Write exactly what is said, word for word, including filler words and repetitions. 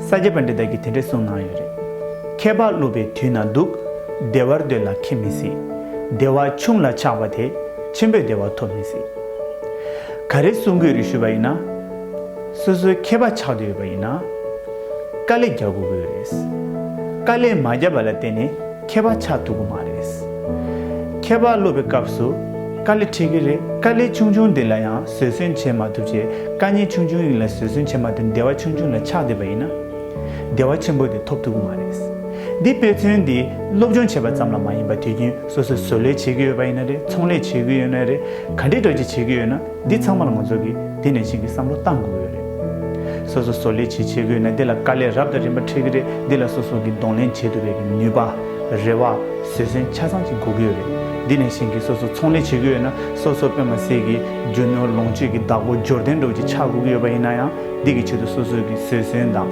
ས་སྐྱ་པཎྜི་ཏ་གིས་དེ་འདྲ་གསུངས་གནང་ཡོད་རེད། མཁས་པ་སློབ་པའི་དུས་ན་སྡུག། བདེ་བར་འདོད་ལ་མཁས་མི་སྲིད། བདེ་བ་ཆུང་ལ་ཆགས་པ་དེས། ཆེན་པོའི་བདེ་བ་ཐོབ་མི་སྲིད། ག་རེ་གསུང་གི་ཡོད་རེད་ཞུས་པ་ཡིན་ན། སོ་སོའི་མཁས་པ་ཆགས་བསྡད་ཡོད་པ་ཡིན་ན། དཀའ་ལས་རྒྱག་དགོས་ཀྱི་ཡོད་རེད། དཀའ་ལས་མ་བརྒྱབ་པ་ལ་བརྟེན་ནས་མཁས་པ་ཆགས་ཐུབ་ཀྱི་མ་རེད། མཁས་པ་སློབ་པའི་སྐབས་སུ་དཀའ་ལས་འཕྲད་ཀྱི་རེད། དཀའ་ལས་ཆུང་ཆུང་འདི་ལ་ཡང་བཟོད་བསྲན་བྱེད་མ་ཐུབ་བྱས། དཀའ་ངལ་ཆུང་ཆུང་ཡིན་ལ་བཟོད་བསྲན་བྱེད་མ་ཐུབ། བདེ་བ་ཆུང་ཆུང་ལ་ཆགས་བསྡད་པ་ཡིན་ན། བདེ་བ་ཆེན་པོ་དེ་ཐོབ་ཐུབ་ཀྱི་མ་རེད། འདི་དཔེ་མཚོན་འདི་སློབ་སྦྱོང་བྱས་པ་ཙམ་ལ་མ་ཡིན་པ། དུས་རྒྱུན་སོ་སོས་བཟོ་ལས་བྱེད་ཀྱི་ཡོད་པ་ཡིན་ན་རེད། ཚོང་ལས་བྱེད་ཀྱི་ཡོད་ན་རེད། ག་འདྲའི་འདྲ་ཅིག་བྱེད་ཀྱི་ཡོད་ན། འདི་ཚང་མ་ལ་ང་ཚོ་གིས་འདི་ནང་བཞིན་གྱི་བསམ་བློ་བཏང་དགོས་ཀྱི་ཡོད་རེད། སོ་སོ་བཟོ་ལས་བྱེད་བྱེད་ཀྱི་ཡོད་ན། འདི་ལ་དཀའ་ལས་རབ་དང་རིམ་པ་འཕྲད་ཀྱི་རེད། འདི་ལ་སོ་སོ་གིས་གདོང་ལེན་བྱེད་ཐུབ་པའི་གི་ནུས་པ། རེ་བ། བཟོད་བསྲན་ཆ་ཚང་ཅིག་དགོས་ཀྱི་ཡོད་རེད། འདི་ནང་བཞིན་གྱི་སོ་སོ་ཚོང་ལས་བྱེད་ཀྱི་ཡོད་ན། སོ་སོ་དཔེ་མ་སྲིད་ཀྱི་རྒྱུ་ནོར་ལོངས་སྤྱོད་ཀྱི་བདག་པོ་འབྱོར་ལྡན་འདྲ་བོ་ཅིག་ཆགས་དགོས་ཀྱི་ཡོད་པ་ཡིན་ན་ཡང་། འདི་གི་ཆེད་དུ་སོ་སོ་གིས་བཟོད་བསྲན་དང་